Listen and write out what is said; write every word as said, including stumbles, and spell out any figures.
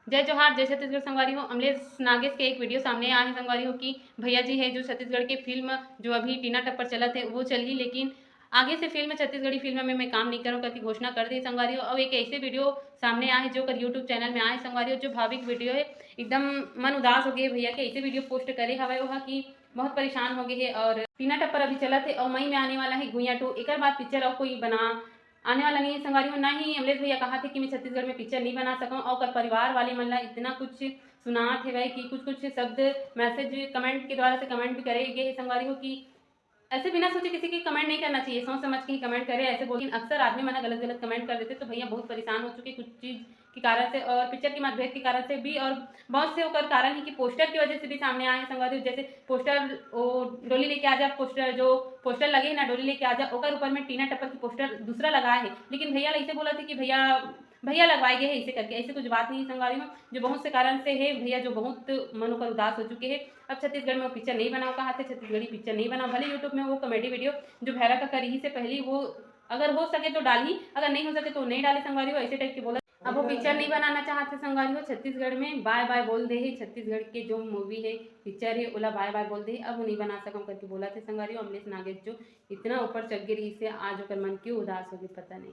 जय जोहार, जय छत्तीसगढ़ संगवारी हो। अमलेश नागेश के एक वीडियो सामने आए हे संगवारी हो कि भैया जी हे जो छत्तीसगढ़ के फिल्म जो अभी टीना टप्पर चलत हे वो चलही, लेकिन आगे से फिल्म छत्तीसगढ़ी फिल्म में मैं काम नहीं करूँ करके घोषणा कर दे संगवारी हो। और एक ऐसे वीडियो सामने आए हे जो कर YouTube चैनल में आए संगवारी हो, जो भाविक वीडियो हे, एकदम मन उदास हो गए भैया के। ऐसे वीडियो पोस्ट करे हवे वह कि बहुत परेशान हो गए हे। और टीना टप्पर अभी चलत हे और मई में आने वाला हे गुइया टू, एकर बाद पिक्चर और कोई बना आने वाला नहीं है संगवारी हो। ना ही अमलेश भैया कहा थे कि मैं छत्तीसगढ़ में पिक्चर नहीं बना सकूँ और ओकर परिवार वाले मन ला इतना कुछ सुनात हेवय कि कुछ कुछ शब्द मैसेज कमेंट के द्वारा से कमेंट भी करे गए हे संगवारी हो कि ऐसे बिना सोचे किसी की कमेंट नहीं करना चाहिए, सोच समझ के ही कमेंट करे, ऐसे बोल। लेकिन अक्सर आदमी मन गलत गलत कमेंट कर देते, तो भैया बहुत परेशान हो चुके कुछ चीज़ के कारण से और पिक्चर के मतभेद के कारण से भी, और बहुत से ओकर कारण है कि पोस्टर की वजह से भी सामने आए हैं संगवारी हो। जैसे पोस्टर, वो डोली लेके आ जा पोस्टर, जो पोस्टर लगे है ना डोली लेके आ जा, ओकर ऊपर में टीना टप्पर की पोस्टर दूसरा लगा है, लेकिन भैया ऐसे बोला थे कि भैया भैया लगवाए गए हैं इसे करके, ऐसे कुछ बात नहीं है संगवारी हो। जो बहुत से कारण से है भैया, जो बहुत मन ओकर उदास हो चुके हैं। अब छत्तीसगढ़ में वो पिक्चर नहीं बनाओ कहा थे, छत्तीसगढ़ी पिक्चर नहीं बनाओ, भले यूट्यूब में वो कॉमेडी वीडियो जो भैरा का करी से पहले वो अगर हो सके तो डाली, अगर नहीं हो सके तो नहीं डाली संगवारी हो, ऐसे टाइप के बोला। अब वो पिक्चर नहीं बनाना चाहते संगवारी हो छत्तीसगढ़ में, बाय बाय बोल दे है। छत्तीसगढ़ के जो मूवी है, पिक्चर है, ओला बाय बाय बोल दे है, अब वो नहीं बना सकम करके बोला थे संगवारी हो। अमलेश नागेश जो इतना ऊपर चढ़ गए रही से आज ओकर मन क्यों उदास हो गए पता नहीं।